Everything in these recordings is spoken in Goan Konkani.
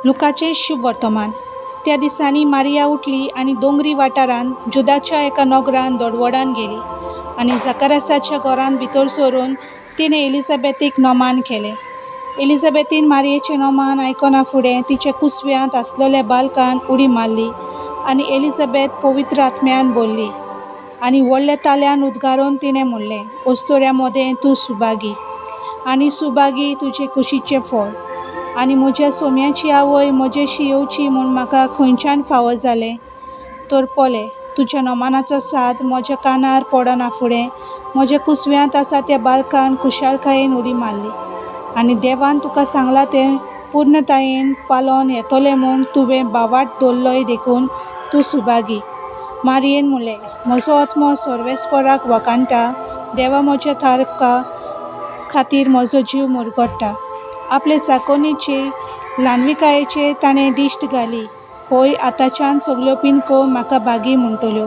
लुकाचें शुभ वर्तमान. त्या दिसांनी मारिया उठली आनी दोंगरी वाटारांत जुदाच्या एका नगरांत दोडवडान गेली. आनी जकारियासाच्या घरांत भितर सरून तिणें एलिझाबॅथीक नमान केलें. एलिझाबॅथीन मारियेचें नमान आयकना फुडें तिच्या कुसव्यांत आसलोल्या बालकान उडी मारली आनी एलिझाबॅथ पवित्र आत्म्यान भरली. आनी व्हडल्या ताल्यान उद्गारून तिणें म्हणलें, अस्तुऱ्यां मदें तूं सुभागी आनी सुभागी तुजे कुशीचें फळ. आनी म्हज्या सोम्याची आवय म्हजेशी येवची म्हूण म्हाका खंयच्यान फावो जालें? तर पळे, तुज्या नमानाचो साद म्हज्या कानार पडना फुडें म्हज्या कुसव्यांत आसा त्या बालकान खुशालकायेन उडी मारली. आनी देवान तुका सांगलां तें पुर्णतायेन पाळोन येतलें म्हूण तुवें भावार्त दवरलोय देखून तूं सुभागी. मारियेन म्हणलें, म्हजो आत्मो सर्वेस्पराक वाखाणटा, देवा म्हज्या तारका खातीर म्हजो जीव मुरगट्टा. आपले चाकोन्नीचे ल्हानविकायेचेर ताणें दिश्ट घाली. हय, आतांच्यान सगल्यो पिनको म्हाका भागी म्हणटल्यो.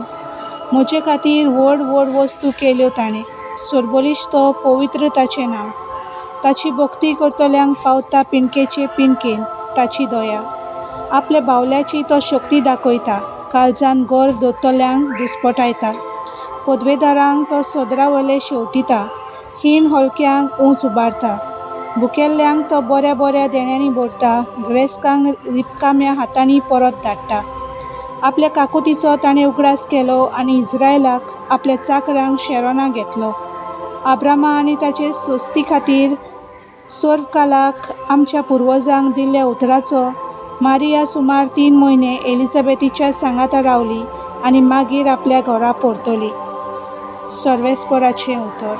म्हजे खातीर व्हड व्हड वस्तू केल्यो ताणें. सरबळिश्ट तो, पवित्र ताचें नांव. ताची भक्ती करतल्यांक पावता पिनकेचे पिनकेन ताची दया. आपल्या बावल्याची तो शक्ती दाखयता, काळजान गर्व दवरतल्यांक दुस्पटायता. पदवेदारांक तो सदरा वयले शेंवटिता, हीण हलक्यांक ऊंच उबारता. भुकेल्ल्यांक तो बऱ्या बऱ्या देण्यांनी भरता, गिरेस्तांक रिकाम्या हातांनी परत धाडटा. आपल्या काकुतीचो ताणें उगडास केलो आनी इस्रायलाक आपल्या चाकरांक शेरोना घेतलो. आब्रामा आनी ताचे सोस्ती खातीर सर्वकालाक आमच्या पुर्वजांक दिल्ल्या उतराचो मारिया सुमार 3 म्हयने एलिझाबेथीच्या सांगाता रावली आनी मागीर आपल्या घरा परतली. सर्वेस्पराचें उतर.